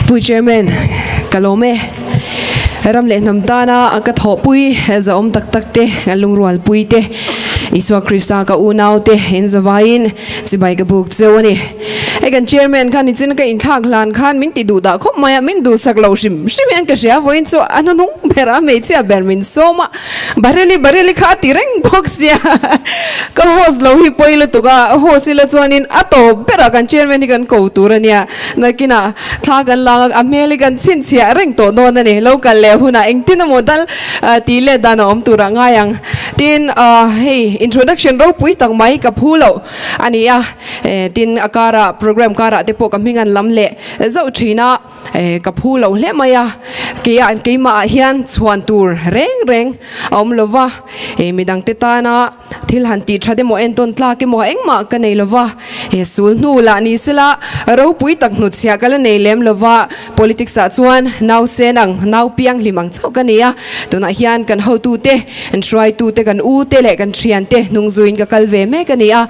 Pu Chairman, ka lawm e. Ram leh hnam tana ka thawhpui zahawm tak tak te, kan lungrualpui te, Isua Krista ka unau te in zavaiin chibai ka buk cheu a ni. Hei kan Chairman khan nichin ka inthlak hlan khan min ti duh dah khawp mai a, min duhsak lo hrim hrim hian ka hria vawiin chu a hnuhnung ber a hmeichhia ber min sawm a. Bareli Bareli kha a ti reng bawk sia ka host lo hi pawi lutuk a host ila chuanin a tawp berah kan chairman hi kan ko tur a nia nakinah thla kan lang a a hmel hi kan chhinchhiah reng tawh dawn a ni lo kal leh hunah engtin emaw dal tih let dan a awm turah ngai ang tin hei introduction ropui tak mai ka phu loh a ni a tin a karah program karah te pawh ka hming an lam leh zauh thin a. Ka phu lo hle mai a, keia keimah ah hian chhuan tur reng reng a awm lo va, midangte tana thil han tih that emaw entawn tlak emaw engmah ka nei lo va, sul hnu lah ni sela ropui tak hnutchhiah ka la nei lem lo va, politics ah chuan nau sen ang nau piang hlim ang chauh ka ni a, tunah hian kan hotute, kan hruaitute, kan ute leh kan thiante hnung zuiin ka kal ve mek a ni a,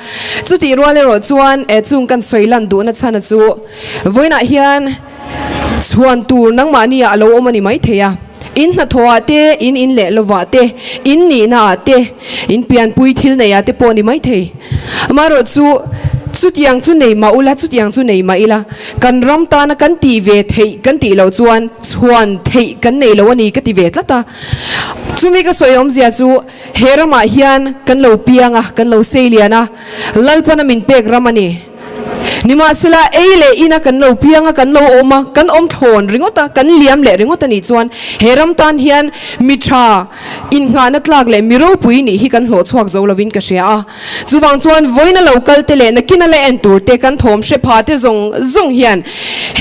chutih rual erawh chuan chung kan sawi lan duhna chhan a chu. Vawiinah hian chhuan tur nangmahni ah a lo awm a ni maithei a, in hnathawh ah te, in in leh lovah te, in nihna ah te, in pianpui thil nei ah te pawh a ni maithei. Amaherawh chu chutiang chu nei mah ula, chutiang chu nei mah ila, kan ram tana kan tih ve theih kan tih loh chuan chhuan theih kan nei lo a ni ka ti ve tlat a. Chumi ka sawi awmzia chu he ramah hian kan lo piang a, kan lo seilian a, Lalpana min pek ram a ni. Nimahsela, ei leh ina kan lo piang a, kan lo awm a, kan awm thlawn ringawt a, kan liam leh ringawt a nih chuan he ram tan hian mi tha, innghahna tlak leh mi ropui nih hi kan hlawh chhuak zo lovin ka hria a. Chuvang chuan vawiina lo kal te leh nakina la en tur te, kan thawm hre pha te zawng zawng hian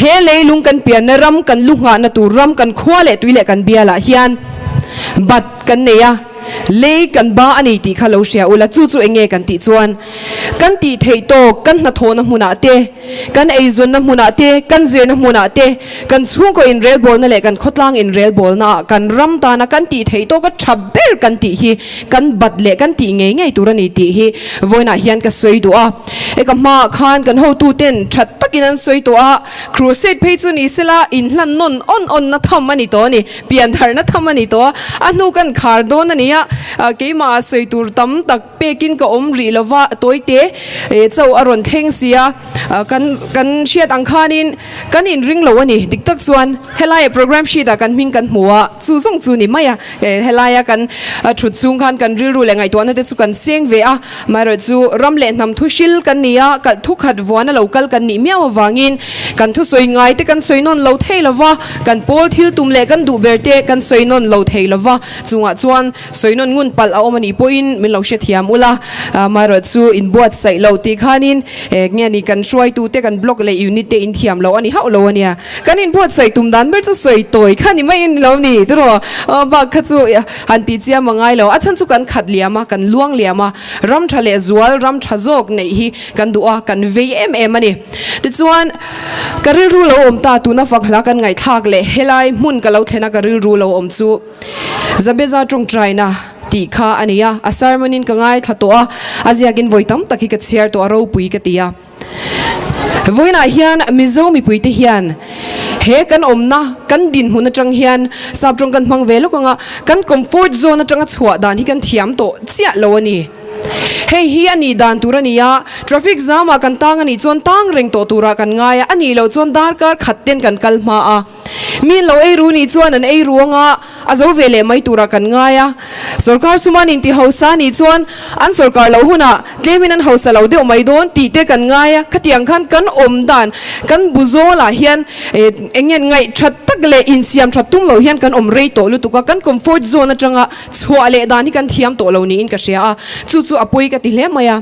he leilung kan pianna ram, kan lu nghahna tur ram, kan khua leh tui leh kan bialah hian bat kan nei a. Lei kan ba a ni tih kha lo hria ula, chu chu eng nge kan tih chuan kan tih theih tawk kan hnathawhna hmunah te, kan eizawnna hmunah te, kan zirna hmunah te, kan chhungkaw inrelbawlna leh kan khawtlang inrelbawlna ah kan ram tana kan tih theih tawka tha ber kan tih hi kan bat leh kan tih ngei ngei tur a ni tih hi vawiinah hian ka sawi duh a. Hei ka hmaah khan kan hotuten tha takin an sawi tawh a, crusade phei chu ni sela inhlan nawn awn awnna tham a ni tawh a ni. Piantharna tham a ni tawh a, a hnu kan khar dawn a ni a, keimah sawi tur tam tak pekin ka awm rih lova tawite chauh a rawn thleng si a, kan kan hriat ang khanin kan inring lo a ni. Dik tak chuan helaia program sheet ah kan hming kan hmu a, chu zawng chu ni mai a, helaia kan thut chhung khan kan rilru leh ngaihtuahna te chu kan seng ve a, amaherawh chu ram leh hnam thu hril kan ni a, thukhat vuana lo kal kan nih miau avangin kan thusawi ngai te kan sawi nawn lo thei lova, Kan pawl thil tum leh kan duh ber te kan sawi nawn lo thei lo va, chungah chuan sawi nawn ngun palh a awm a nih pawhin min lo hrethiam ula, amaherawh chu inbuatsaih lo tih khanin nge ni kan hruaitu te kan block leh unit te inthiam lo a ni hauh lo a nia. Kan inbuatsaih tum dan ber chu sawi tawi kha ni mai in lo ni tiraw bak kha chu han tih chiam a ngai lo, a chhan chu kan khat liam a, kan luang liam a, ram tha leh zual ram tha zawk neih hi kan duh a, kan vei em em a ni. Tichuan. Ka rilru lo awm ta tuna fak hla kan ngaihthlak leh helai hmun ka lo thlen a ka rilru lo awm chu Zabeza tawngtaina tih kha a ni a, a sermon in ka ngaithla tawh a, a ziakin vawi tam tak hi ka chhiar tawh a ropui ka ti a. Vawiinah hian Mizo mipuite hian he kan awmna kan dinhmun atang hian sap tawng kan hmang ve lawk anga kan comfort zone atanga chhuah dan hi kan thiam tawh chiah lo a ni. Hei hi a nih dan tur a ni a, traffic jam ah kan tang a nih chuan tang reng tawh turah kan ngai a, a nih loh chuan darkar khat ten kan kal hma a. Mi an lo ei ru nih chuan an ei ru anga a zo ve leh mai turah kan ngai a. Sorkar suma an inti hausa a nih chuan an sorkar loh hunah tlemin an hausa lo deuh mai dawn tih te kan ngai a, khatiang khan kan awm dan kan bu zawlah hian eng nge ngaih that tak leh insiam that tum loh hian kan awm rei tawh lutuk a, kan comfort zone atanga Chhuah leh dan hi kan thiam tawh lo niin ka hria a, chu chu a pawi ka ti hle mai a.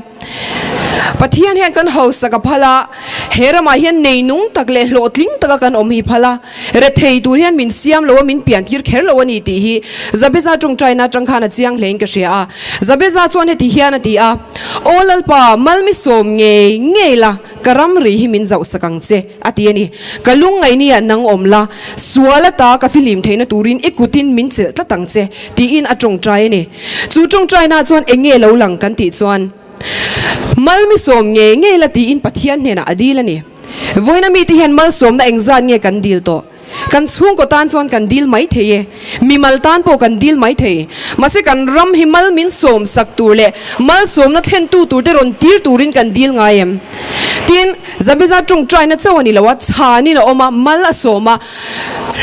Pathian hian kan hausak a phal a, he ramah hian neinung tak leh hlawhtling taka kan awm hi phal a, rethei tur hian min siam lo a, min piantir kher lo a ni tih hi Zabeza tawngtaina atang khan a chiang hlein ka hria a. Zabeza chuan heti hian a ti a, Aw Lalpa, malmisawm ngei ngei la, ka ramri hi min zauhsak ang che. A ti a ni. Ka lungngaihni ah nang awm la, sual ata ka fihlim theihna turin i kutin min chelh tlat ang che, tiin a tawngtai a ni. Chu tawngtaina chuan eng nge lo lang kan tih chuan, Malmisawm ngei ngei la tiin Pathian hnenah a dil a ni. Vawiina mite hian malsawmna engzat nge kan dil tawh? Kan chhungkaw tan chuan kan dil mai thei e, mimal tan pawh kan dil mai thei. Mahse kan ram hi mal min sawm sak tur leh malsawmna thlentu tur te rawn tir turin kan dil ngai em? Tin, Zabeza tawngtaina chauh a ni lo a, chhanin a awm a, mal a sawm a,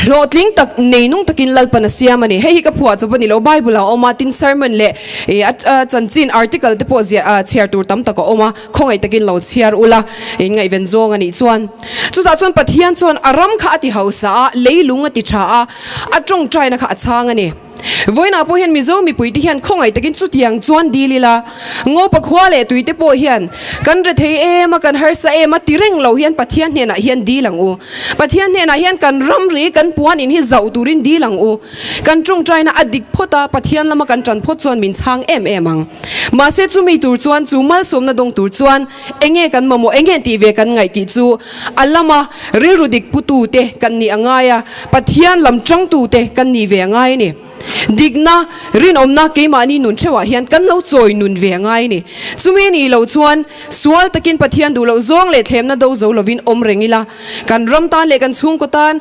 hlawhtling tak nei nung takin Lalpan a siam a ni. Hei hi ka phuah chawp a ni lo, Bible ah a awm a, tin sermon leh a chanchin article te pawh ziah chhiar tur tam tak a awm a, khawngaih takin lo chhiar ula, in ngaihven zawng a nih chuan. Chutah chuan Pathian chuan a ram kha a ti hausa a, leilung a ti tha a, a tawngtaina kha a chhang a ni. Vawiinah pawh hian Mizo mipuite hian khawngaih takin chutiang chuan dil ila, Ngopa khua leh tuite pawh hian kan rethei em a, kan harsa em a ti reng lo hian Pathian hnenah hian dil ang u. Pathian hnenah hian kan ramri, kan puan in hi zauh turin dil ang u. Kan tawngtaina a dik phawt a, Pathian lama kan tan phawt chuan min chhang em em ang. Mahse chumi tur chuan, chu malsawmna dawng tur chuan Enge kan mamawh, enge tih ve kan ngaih tih chu a lama rilru dik putute kan nih a ngai a, Pathian lam tangtute kan nih ve a ngai a ni. Dikna, rinawmna keimahni nun theuhah hian kan lo chawi nun ve a ngai a ni. Chumi nih loh chuan sual takin Pathian duh loh zawng leh thlemna do zo lovin awm reng ila, kan ram tan leh kan chhungkaw tan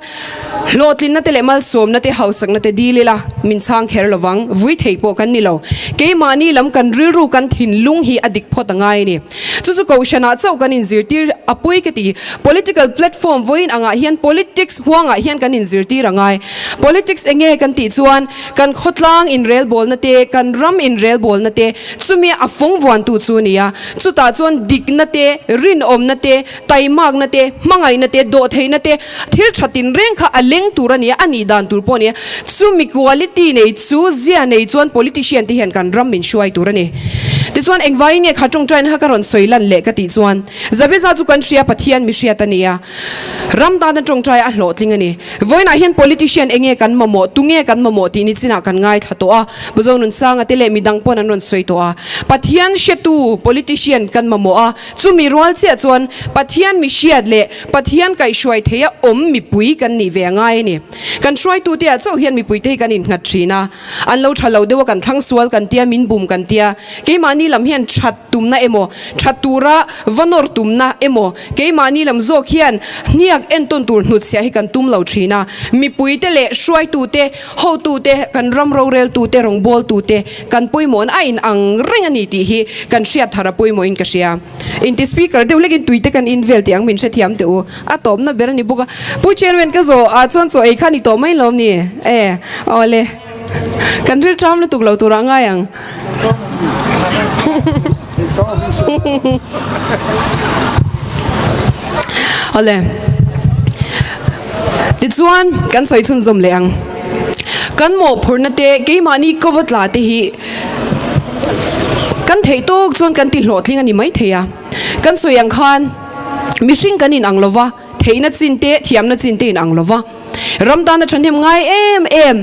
hlawhtlinna te leh malsawmna te hausakna te dil ila min chhang kher lovang, vui thei pawh kan ni lo. Keimahni lam kan rilru kan thinlung hi a dik phawt a ngai a ni. Chu chu Kohhranah chauh kan inzirtir a pui ka ti. Political platform vawiin angah hian politics huangah hian kan inzirtir a ngai. Politics enge kan tih chuan kan khawtlang inrelbawlna te, kan ram inrelbawlna te chumi a fawng vuantu chu a ni a. Chutah chuan dikna te, rinawmna te, Taimakna te, hmangaihna te, dawhtheihna te, thil tha tinreng kha a leng tur a ni a, a nih dan tur pawh a ni a. Chumi quality nei chu zia nei chuan politician te hian kan ram min hruai tur a ni. Tichuan engvaiin nge kha tawngtaina kha ka rawn sawi lan leh ka tih chuan Zabeza chu kan hria Pathian mi hriat a ni a, ram tana tawngtai a hlawhtling a ni. Vawiinah hian politician enge kan mamawh, tunge kan mamawh tih ni chinah kan ngaithla tawh a, Buzo Nunsanga te leh midang pawn an rawn sawi tawh a. Pathian hretu politician kan mamawh a, Chumi rual chiah chuan Pathian mi hriat leh Pathian kaihhruai theia awm mipui kan nih ve a ngai a ni. Kan hruaitute ah chauh hian mipuite hi kan innghat thin a, an lo tha lo deuh a kan thlang sual kan tia, min bum kan tia, keimahni lam hian that tumna emaw, that tura va nawr tumna emaw, keimahni lam zawk hian hniak entawn tur hnutchhiah hi kan tum lo thin a. Mipuite leh hruaitute, hotute, kan ram roreltute, rawngbawltute, Kan pawimawhna a in ang reng a ni tih hi kan hriat thar a pawimawhin ka hria. Inti speaker deuh hlekin tuite kan in vel tih ang min hrethiam teh u. A tawpna ber a ni bawk a. Pu Chairman ka zawh ah chuan chaw ei kha ni tawh mai lawm ni? E awle. Kan ril ṭam lutuk lo turah ngai ang. Awle. Tichuan kan sawi chhunzawm leh ang. Kan mawhphurhna te keimahni kawva tla te hi kan theih tawk chuan kan ti hlawhtling a ni maithei a. Kan sawi ang khan mihring kan inang lo va, theihna chin te thiamna chin te inang lo va. Ram tana thahnem ngai em em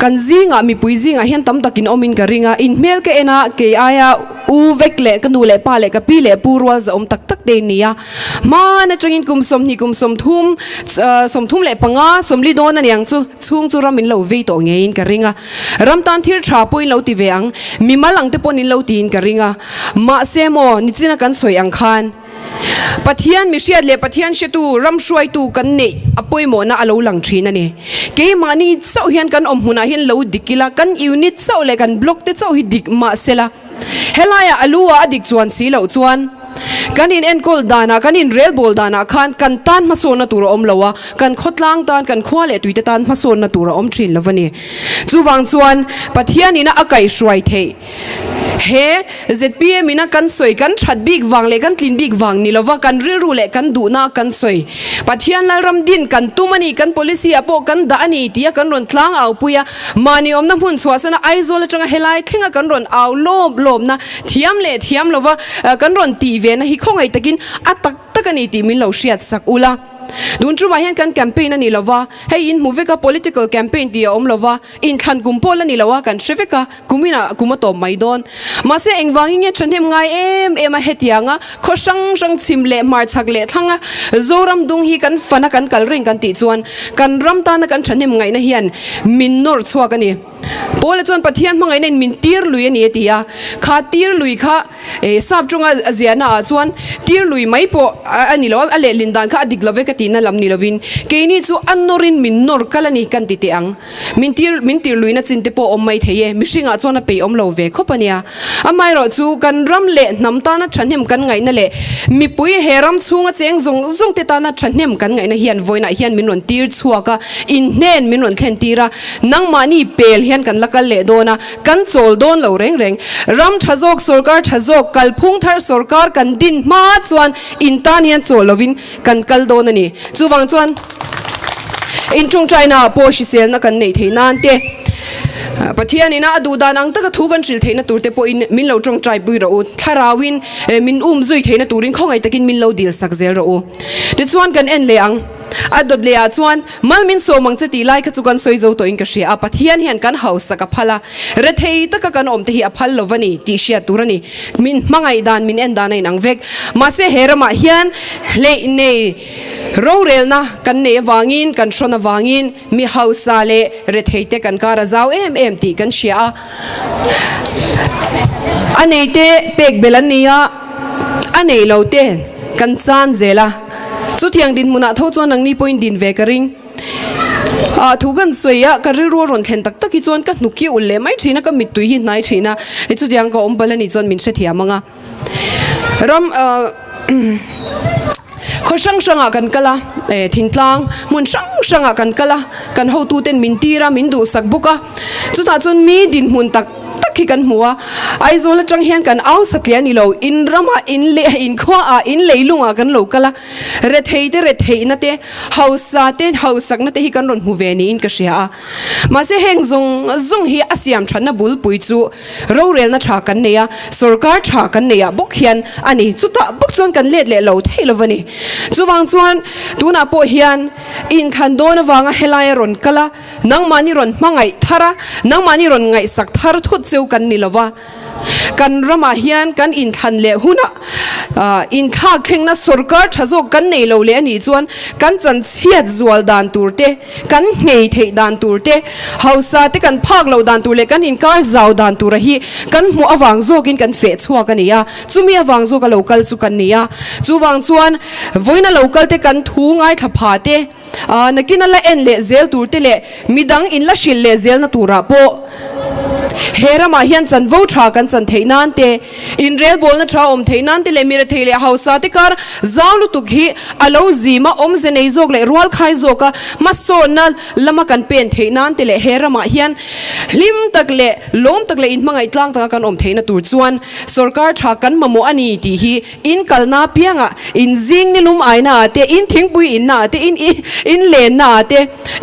kan zingah mipui zingah hian tam takin awmin ka ring a, inhmel ka en a kei aia u vek leh ka nu leh pa leh ka pi leh pu rual zahawm tak tak te in ni a. Hman atangin kum 20 kum 30 35 40 dawn a niang chu chhung chu ram in lo vei tawh ngeiin ka ring a, ram tan thil tha pawh in lo ti ve ang, mimal ang te pawn in lo tiin ka ring a, mahse maw nichina kan sawi ang khan Pathian mi hriat leh Pathian hretu ram hruaitu kan neih a pawimawhna a lo lang thin a ni. Keimahni chauh hian kan awm hmunah hian lo dik ila, kan unit chauh leh kan block te chauh hi dik mahsela, Helaiah a lu ah a dik chuan si loh chuan kan in enkawl danah, kan in relbawl danah khan kan tan hmasawnna tur a awm lo a, kan khawtlang tan, kan khua leh tuite tan hmasawnna tur a awm thin lo a ni. Chuvang chuan Pathian ina a kaihhruai theih he zpm ina kan sawi kan that bik vang leh kan tlin bik vang ni lova kan rilru leh kan duhna kan sawi Pathian Lalram din kan tum a ni, kan policy ah pawh kan dah a ni tia kan rawn tlang au pui a. Mahni awmna hmun chhuahsana Aizawl atanga helai thlenga kan rawn au lawp lawpna, thiam leh thiam lova kan rawn tih vena hi khawngaih takin a tak tak a ni tih min lo hriat sak ula. Tun tumah hian kan campaign a ni lo va, hei in hmu vek a, political campaign tih a awm lo va, inthlan kum pawh la ni lo a, kan hre vek a, kum inah kum a tawp mai dawn. Mahse engvangin nge thahnem ngai em em a hetianga khaw hrang hrang chhim leh hmarchhak leh thlanga Zoram dung hi kan fana kan kal reng kan tih chuan kan ram tana kan thahnem ngaihna hian min nawr chhuak a ni. Paula chuan Pathian hmangaihna in min tir lui a ni a ti a, kha tir lui kha sap tawnga a ziahna ah chuan tir lui mai pawh a ni lo a, a lehlin dan kha a dik lo ve ka tihna lam ni lovin keini chu a nawrin min nawr kal a ni kan ti teh ang. Min tir min tir luihna chin te pawh awm mai thei e, mihringah chuan a peih awm lo ve khawp a nia. Amaherawh chu kan ram leh hnam tana thahnem kan ngaihna leh mipui he ram chhunga cheng zawng zawng te tana thahnem kan ngaihna hian vawiinah hian min rawn tir chhuak a, inhnen min rawn thlen tir a, nangmahni pel hian kan la kal leh dawn a, kan chawl dawn lo reng reng. Ram tha zawk, sorkar tha zawk, kalphung thar sorkar kan din hma chuan in tan hian chawl lovin kan kal dawn a ni. Chuvang chuan inṭawngṭaina pawh hriselna kan neih theih nan te, Pathianin a duh dan ang taka thu kan hrilh theihna tur te pawhin min lo ṭawngṭai pui rawh u. Thlarauin min um zui theihna turin khawngaih takin min lo dil sak zel rawh u. Tichuan kan en leh ang. A dawt leh ah chuan mal min sawm ang che tih lai kha chu kan sawi zo tawhin ka hria a, Pathian hian kan hausak a phal a, rethei taka kan awm te hi a phal lo va ni tih hriat tur a ni. Min hmangaih dan, min en dan a inang vek. Mahse he ramah hian hleih nei rorelna kan neih avangin, kan hrawn avangin mi hausa leh rethei te kan kar a zau em em tih kan hria a. A nei te pek belh an ni a, a nei lo te kan chan zel a. Chutiang dinhmunah tho chuan nangni pawhin din ve ka ring. Ah thu kan sawi a, ka rilru a rawn thlen tak tak hi chuan ka hnuk hi a ulh leh mai thin a, ka mittui hi hnai thin a, hei chutiang ka awm palh a nih chuan min hrethiam ang a. Ram ah khaw hrang hrangah kan kal a, eh thingtlang hmun hrang hrangah kan kal a, kan hotuten min tir a, min duhsak bawk a, chutah chuan mi dinhmun tak tak hi kan hmu a, Aizawl atang hian kan au satliah a ni lo, in ramah, in leh in khuaah, in leilungah kan lo kal a, rethei te retheihna te, hausa te hausakna te hi kan rawn hmu ve niin ka hria a. Mahse heng zawng zawng hi a siam thatna bulpui chu rorelna tha kan nei a, sorkar tha kan nei ah bawk hian a ni. Chutah bawk chuan kan let leh lo thei lo va ni. Chuvang chuan tunah pawh hian inthlan dawn avanga helai a rawn kal a, Nangmahni rawn hmangaih thar a, nangmahni rawn ngaihsak thar thut cheu kan ni lova. Kan ramah hian kan inthlan leh hunah inthlak thlengna sorkar tha zawk kan nei lo leh a nih chuan kan chanchhiat zual dan tur te, kan nghei theih dan tur te, hausa te kan phak loh dan tur leh kan inkar zau dan tura hi kan hmuh avang zawkin kan feh chhuak a ni a. Chumi avang zawka lo kal chu kan ni a. Chuvang chuan vawiina lo kal te kan thu ngaithla pha te, Nakin a la en leh zel tur te leh midang in la hrilh leh zelna turah pawh he ramah hian chanvo tha kan chan theih nan te, inrelbawlna tha awm theih nan te leh mi rethei leh hausa te kar zau lutuk hi a lo zim a, awmze nei zawk leh rualkhai zawka hmasawnna lama kan pen theih nan te leh he ramah hian hlim tak leh lawm tak leh inhmangaih tlang taka kan awm theihna tur chuan sorkar tha kan mamawh a ni tih hi In kalna apiangah, in zing nilum aina ah te, in thingpui inna ah te, in in lenna ah te,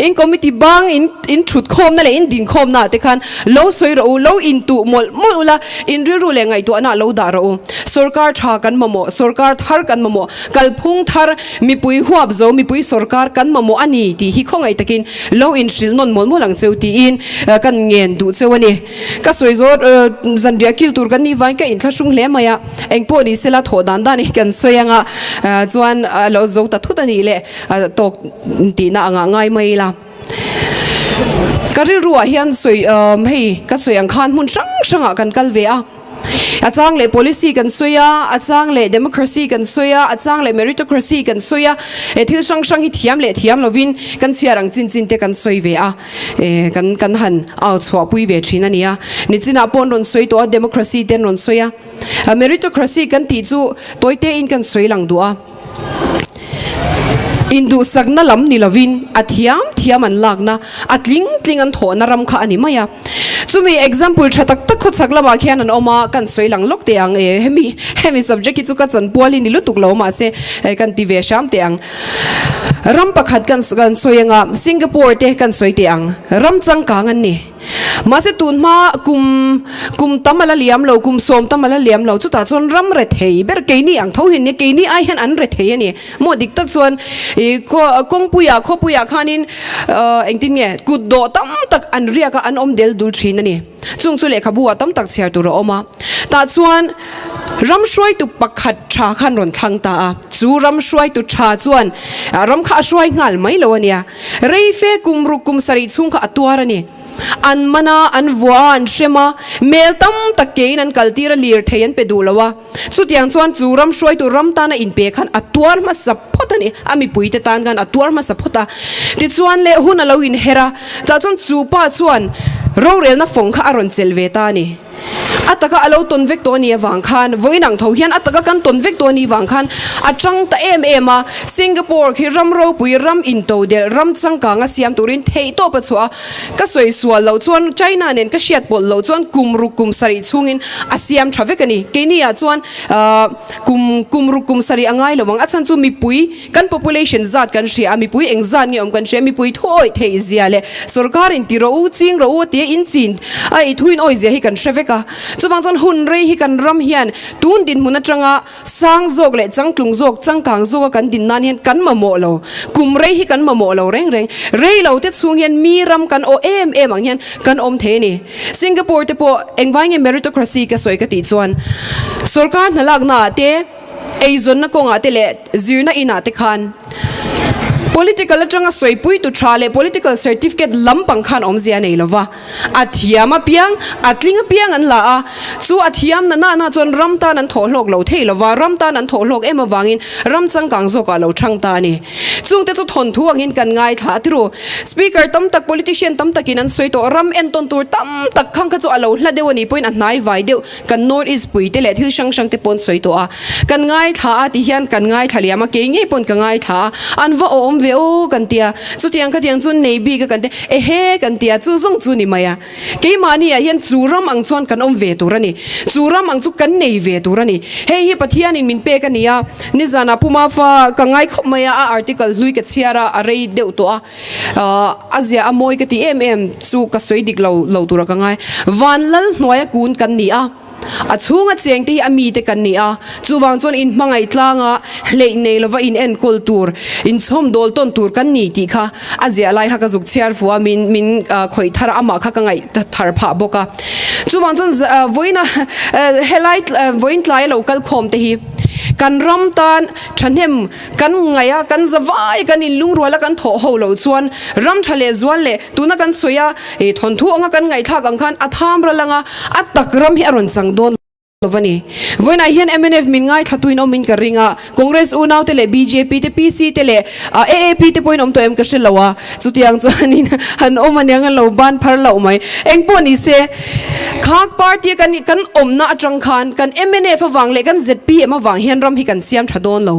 in committee bang in in thut khawmna leh in din khawmna ah te khan lo sawi rawh u, lo intuh mawlh mawlh ula, in rilru leh ngaihtuahna ah lo dah rawh u. Sorkar tha kan mamawh, sorkar thar kan mamawh, kalphung thar, mipui huap zo, mipui sorkar kan mamawh a ni tih hi khawngaih takin lo inhrilh nawn mawlh mawlh ang cheu tiin kan ngen duh cheu a ni. Ka sawi zawt zanriah kil tur kan nih vangin ka inthlahrung hle mai a, eng pawh ni sela thawh dan dan hi kan sawi anga chuan a lo zo ta thut a nih leh tawk tihna angah ngai mai ila. Ka rilruah hian sawi hei ka sawi ang khan hmun hrang hrangah kan kal ve a. A chang leh policy kan sawi a, a chang leh democracy kan sawi a, a chang leh meritocracy kan sawi a, he thil hrang hrang hi thiam leh thiam lovin kan chhiar ang chin chin te kan sawi ve a, eh kan kan han au chhuah pui ve thin a ni a. Nichinah pawh an rawn sawi tawh a, democracy te an rawn sawi a. Meritocracy kan tih chu tawi te in kan sawi lang duh a. Induhsakna lam ni lovin a thiam thiam an lakna, a tling tling an thawhna ram kha a ni mai a. Chumi example tha tak tak khawchhak lamah khian an awm a, kan sawi lang lawk teh ang e, hemi hemi subject hi chu ka chanpual hi ni lutuk lo mahse kan ti ve hram teh ang. Ram pakhat kan kan sawi anga Singapore te kan sawi teh ang, ram changkang an ni. Mahse tunhma kum kum tam a la liam lo, kum sawm tam a la liam lo, chutah chuan ram rethei ber keini ang tho hi nia, keini ai hian an rethei a ni. Maw dik tak chuan ih kawngpuiah khawpuiah khanin engtin nge kut dawh tam tak an riak a, an awm del dul thin a ni. Chung chu lehkhabu ah tam tak chhiar tur a awm a, tah chuan ram hruaitu pakhat tha khan rawn thlang ta a, chu ram hruaitu tha chuan ram kha a hruai nghal mai lo a nia, rei fe kum ruk kum sarih chhung kha a tuar a ni. An man a, an vua a, an hrem a, mel tam tak kein an kal tir a, lirthei an pe duh lo a, chutiang chuan chu ram hruaitu ram tana inpe khan a tuar hmasa phawt a ni, a mipuite tan khan a tuar hmasa phawt a. Tichuan leh hun a lo inher a, tah chuan chu pa chuan rorelna fawng kha a rawn chelh ve ta a ni. A taka a lo tawn vek tawh a nih avang khan vawiin ang tho hian a taka kan tawn vek tawh a nih vang khan a tang ta em em a, Singapore khi ram ropui, ram intodelh, ram changkang a siam turin theihtawp a chhuah a, Ka sawi sual loh chuan China nen ka hriat pawlh loh chuan kum ruk kum sarih chhungin a siam tha vek a ni. Keini ah chuan kum kum ruk kum sarih a ngai lo ang. A chhan chu mipui kan population zat kan hria a, mipui eng zat nge awm kan hria, mipui thu awih theih zia leh sorkar in ti rawh u, ching rawh u a tia in chin a i thu in awih zia hi kan hre vek a. Chuvang chuan hun rei hi kan ram hian tun dinhmun atanga Sang zawk leh changtlung zawk, changkang zawka kan din nan hian kan mamawh lo. Kum rei hi kan mamawh lo reng reng. Rei lo te chhung hian mi ram kan awh em em ang hian kan awm thei a ni. Singapore te pawh engvai nge meritocracy ka sawi ka tih chuan sorkar hna laknaah te, eizawnna kawngah te leh zirna inah te khan political atanga sawipui tu tha leh political certificate lampang khan awmzia a nei lo va. A thiam apiang, a tling apiang an la a, chu a thiam na nana chuan ram tan an thawh hlawk lo thei lova, ram tan an thawh hlawk em avangin ram changkang zawkah lo chhang ta a ni. Chungte chu thawnthu angin kan ngaithla a tiru. Speaker tam tak, politician tam takin an sawi tawh, ram entawn tur tam tak khang kha chu a lo hla deuh a nih pawhin a hnai vai deuh kan North East pui te leh thil hrang hrang te pawn sawi tawh a. Kan ngaithla a ti hian kan ngaithla liam a, kei ngei pawn ka ngaithla a, an va awm ve aw kan ti a, chutiang khatiang chu nei bik a kan ti a, ehe kan ti a, chu zawng chu ni mai a. Keimahni ah hian chu ram ang chuan kan awm ve tur a ni, chu ram ang chu kan nei ve tur a ni. Hei hi Pathianin min pek a ni a, nizanah Pu Mafa ka ngai khawp mai a, a article hlui ka chhiar a, a rei deuh tawh a, a zia a mawi ka ti em em chu ka sawi dik lo lo tura ka ngai. Van lal hnuaia kun kan ni a, a chhunga cheng te hi a mite kan ni a, chuvang chuan in hmangaih tlanga hleih nei lova in enkawl tur, in chhawm dawl tawn tur kan ni tih kha a ziah lai kha ka zuk chhiar fu a, min min khawih thar a, amah kha ka ngaih thar phah bawk a. Chuvang chuan vawiina helai vawiin tlaia lo kal khawm te hi kan ram tan thahnem Kan ngaih a, kan za vai, kan inlungrual a, kan thawh ho loh chuan ram tha leh zual leh tuna kan sawi a, ih thawnthu anga kan ngaihthlak ang khan a tham ral anga a tak ram hi a rawn chang dawn lo a ni. Vawiinah hian mnf min ngaithlatuin awmin ka ring a, Congress unaute leh bjp te, PC te leh AAP te pawhin awm tawh em ka hre lo a, chutiang chuanin han awm aniang an lo ban phar loh mai. Engpawh ni se, khak party a kan kan awmna atang khan kan mnf avang leh kan zpm avang hian ram hi kan siam tha dawn lo.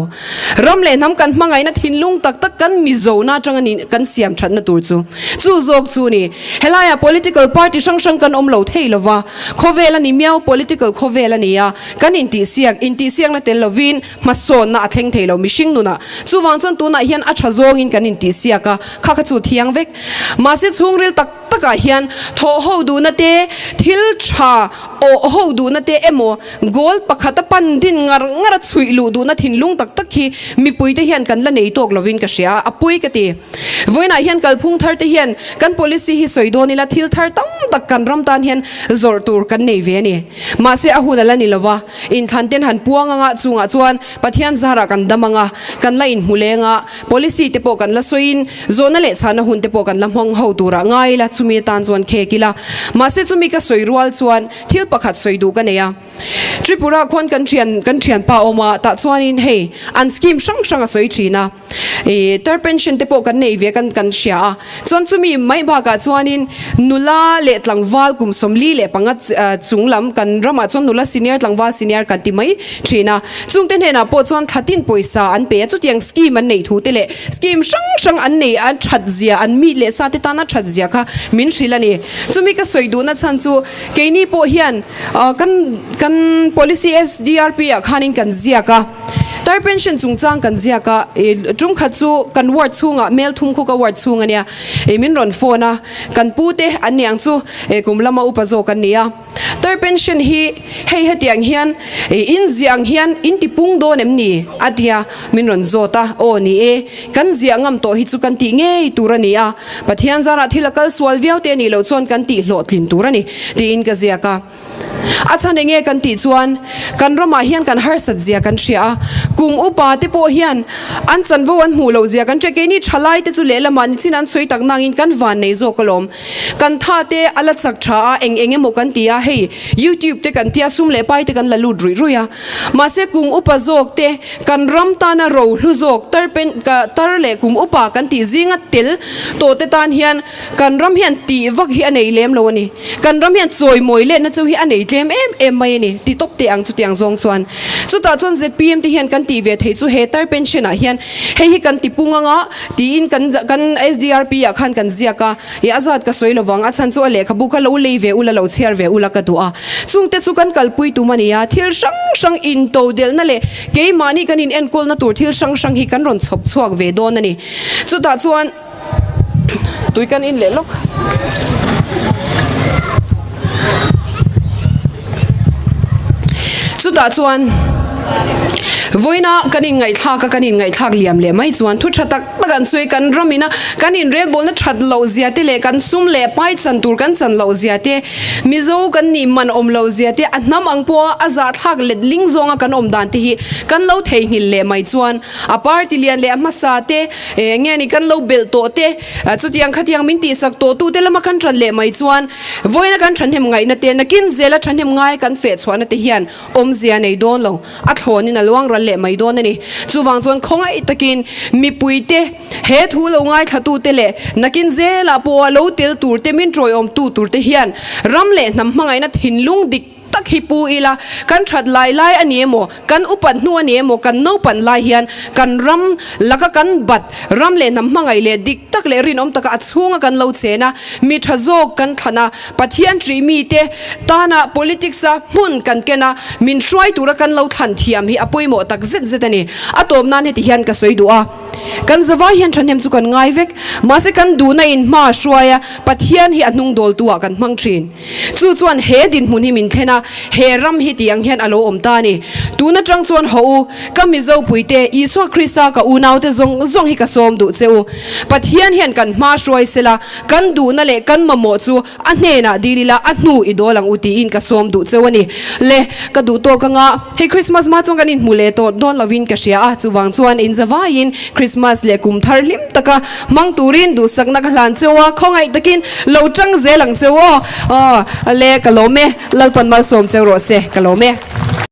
Ram leh hnam kan hmangaihna thinlung tak tak kan Mizona atanga ni kan siam thatna tur chu chu zawk chu ni. Helaiah political party hrang hrang kan awm lo thei lova, khawvel a ni miau, political khawvel a ni a, kan intihsiak, intihsiakna tel lovin hmasawnna a thleng thei lo mihring nunah. Chuvang chuan tunah hian a tha zawngin kan intihsiak a, kha kha chu thiang vek. Mahse chhungril tak takah hian thawh ho duhna te, thil tha awh ho duhna te emaw, Goal pakhata pan din ngar ngar a chhuih luh duhna thinlung tak tak hi mipuite hian kan la nei tawk lovin ka hria a, a pui ka ti. Vawiinah hian kalphung thar te hian kan policy hi sawi dawn ila thil thar tam tak kan ram tan hian zawrh tur kan nei ve a ni. Mahse a hun a la ni lova, inthlan ten han puang anga chungah chuan Pathian zarah kan dam anga, kan la inhmu leng a, policy te pawh kan la sawiin zawhna leh chhahna hun te pawh kan la hmang ho turah ngai ila chumi atan chuan khek ila. Mahse chumi ka sawi rual chuan Thil pakhat sawi duh ka nei a, Tripura khuan kan thian kan thianpa a awm a, tah chuanin hei an scheme hrang hrang a sawi thin a, ih tar pension te pawh kan nei ve kan kan hria a, chuan chumi mai bakah chuanin nula leh tlangval kum 45 chung lam kan ramah chuan nula senior tlangval senior kan ti mai thin a, chungte hnenah pawh chuan thlatin pawisa an pe a, chutiang scheme an neih thu te leh scheme hrang hrang an nei a that zia an mi leh sa te tana that zia kha min hrilh a ni. Chumi ka sawi duhna chhan chu Keini pawh hian kan kan policy SDRP ah khanin kan ziak a. Tar pension chungchang kan ziak a, ih tum khat chu kan ward chhungah mel thum khu ka ward chhung a nia, ih min rawn phone a, kan pu te an ni ang chu, ih kum lama upa zawk an ni a. Tar pension hi hei hetiang hian ih in ziah ang hian in ti pung dawn em ni? a tia min rawn zawt a, aw ni e, kan ziah ngam tawh hi chu kan tih ngei tur a ni a, Pathian zarah thil a kal sual viau te a nih loh chuan kan tih hlawhtlin tur a ni tiin ka ziak a. A chhan enge kan tih chuan kan ramah hian kan harsat zia kan hria a, kum upa te pawh hian an chanvo an hmuh loh zia kan hria. Keini thalai te chu lehlamah nichin an sawi tak nangin kan van nei zawk alawm. Kan tha te a la chak tha a, eng eng emaw kan ti a, hei YouTube te kan tia sum leh pai te kan la lut ruih ruih a. Mahse kum upa zawk te kan ram tana ro hlu zawk tar pen tar leh kum upa kan tih zinga tel tawh te tan hian Kan ram hian tih vak hi a nei lem lo a ni. Kan ram hian chawimawi letna chu hi a nei tlem em em mai a ni ti tawp teh ang chutiang zawng chuan. Chutah chuan zpm te hian kan tih ve theih chu he tar pension ah hian hei hi kan ti pung anga tiin kan kan SDRP ah khan kan ziak a, ih a zat ka sawi lovang a chhan chu a lehkhabu kha lo lei ve ula lo chhiar ve ula ka duh a. Chungte chu kan kalpui tum a ni a, thil hrang hrang into delhna leh keimahni kan in enkawlna tur thil hrang hrang hi kan rawn chhawp chhuak ve dawn a ni. Chutah chuan. Tui kan in leh lawk. Chutah chuan vawiina kan inngaihthlak a kan inngaihthlak liam leh mai chuan thu tha tak tak an sawi kan ram ina kan inrelbawlna that loh zia te leh kan sum leh pai chan tur kan chan loh zia te Mizo kan nih man awm loh zia te a hnam ang pawha a zahthlak let ling zawnga kan awm dan te hi kan lo theihnghilh leh mai chuan A party lian leh a hmasa te, eng nge ni kan lo belh tawh te, chutiang khatiang min tihsak tawh tu te lama kan ṭan leh mai chuan vawiina kan ṭhahnem ngaihna te, nakin zela ṭhahnem ngai kan feh chhuahna te hian awmzia nei dawn lo, a thlawnin a luang ral leh mai dawn a ni. Chuvang chuan khawngaih takin mipui te, he thu lo ngaithla te leh nakin zelah pawha lo tel tur te, min ṭawiawm tu tur te hian ram leh hnam hmangaihna thinlung dik tak hi pu ila, kan that lai lai a ni emaw, kan upat hnu a ni emaw, kan naupan lai hian kan ram laka kan bat, ram leh hnam hmangaih leh dik tak leh rinawm taka a chhunga kan lo chen a, mi tha zawk kan thlan a, Pathian ṭih mite tana politics a hmun kan ken a, min hruai tura kan lo thlan thiam hi a pawimawh tak zet zet a ni. A tawp nan heti hian ka sawi duh a. Kan zavai hian thahnem chu kan ngai vek, mahse kan duhna in hma a hruai a, Pathian hi a hnung dawltu ah kan hmang thin. Chu chuan he dinhmun hi min thlen a, he ram hi tih ang hian a lo awm ta a ni. Tun atang chuan haw u, ka Mizo puite, Isua Krista ka unaute zawng zawng hi ka sawm duh che u. Pathian hian kan hma hruai sela, kan duhna leh kan mamawh chu a hnenah dil ila, a hnu i dawl ang u tiin ka sawm duh cheu a ni. Le, ka duh tawk anga, hei Krismas hma chuan kan inhmu leh tawh dawn lovin ka hria a, chuvang chuan inzavaiin Krismas leh kum thar hlim taka hmang turin duhsakna ka hlan cheu a, khawngaih takin lo tang zel ang cheu aw. Aw, le, ka lawm e, Lalpan malsawm cheu rawh se, ka lawm e.